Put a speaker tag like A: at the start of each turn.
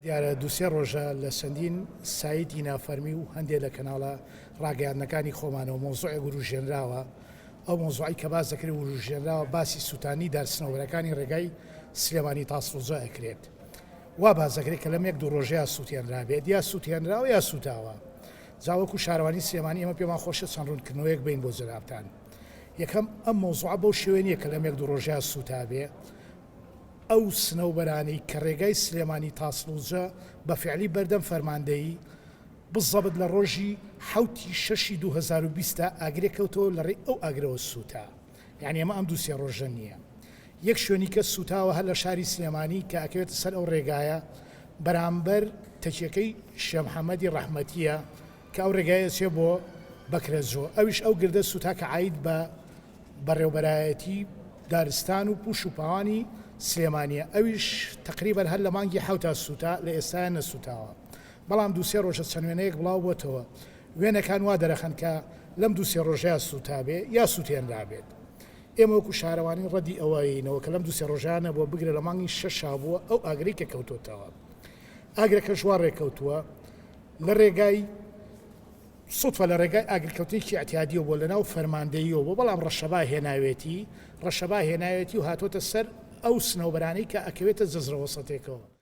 A: دیارە دوو سێ ڕۆژە لە چەندین سایتی نافەرمی و هەندێ لە کەناڵە ڕاگەیاندنەکانی خۆمانەوە مەوزوعێک وروژێنراوە، ئەو مەوزوعەی کە باس دەکرێت وروژێنراوە باسی سوتاندنی دار سنەوبەرەکانی ڕێگای سلێمانی تاسڵوجە ئەکرێت. وا باس دەکرێت کە لەم یەک دوو ڕۆژەیا سوتێنرابێت یا سوتێنراوە یا سوتاوە. جا وەکو شارەوانی سلێمانی ئێمە پێمان خۆشە چەند ڕوونکردنەوەیەک بەین بۆ جەنابتان. یەکەم، ئەم مەوزوعە بەو شێوەیە نییە کە لەم یەک دوو ڕۆژەیا سوتابێ. ئەو سنەوبەرانەی کە ڕێگای سلێمانی تاسڵوجە بە فعلی بەردەم فەرماندەیی، بزەبت لە ڕۆژی حەوت ی شەشی 2020 تا ئاگرێک کەوتەوە لە ڕێی ئەو ئاگرەوە سووتا یانی ئەمە ئەم دوو سێ ڕۆژە نییە یەک شوێنی کە سووتاوە هەر لە شاری سلێمانی کە ئەکەوێتە سەر ئەو ڕێگایە بەرامبەر تەکیەکەی شێ محەمەدی ڕەحمەتیە کە ئەو ڕێگایە ئەچێ بۆ بەکرەجۆ ئەویش ئەو گردە سووتا کە عاید بە بەڕێوبەرایەتی دارستان و پوش و پاوانی سلێمانیە ئەویش تەقریبەن هەر لە مانگی حەوتا سووتا لە ئێستایا نەسووتاوە بەڵام دوو سێ ڕۆژە چەند وێنەیەک بڵاو بۆتەوە وێنەکان وا دەرەخەن کە لەم دوو سێ ڕۆژەیا سووتابێ یا سووتێنرابێت ئێمە وەکو شارەوانی ڕەدی ئەوە یەینەوە کە لەم دوو سێ ڕۆژەیا نەبووە بگرە لە مانگی شەشا بووە ئەو ئاگرەی کە کەوتۆتەوە ئاگرەکەش وا ڕێکەوتووە لە ڕێگای سوتفە لە ڕێگای ئاگرکەوتنێکی ئیعتیادیەوە بووە لەناو فەرماندەییەوە بووە بەڵام ڕەشەبا هێناوێتی ڕەشەبا هێناوێتی و هاتۆتە سەر ئەو سنەوبەرانەی کە ئەکەوێتە جەزرە وەسەتێکەوە.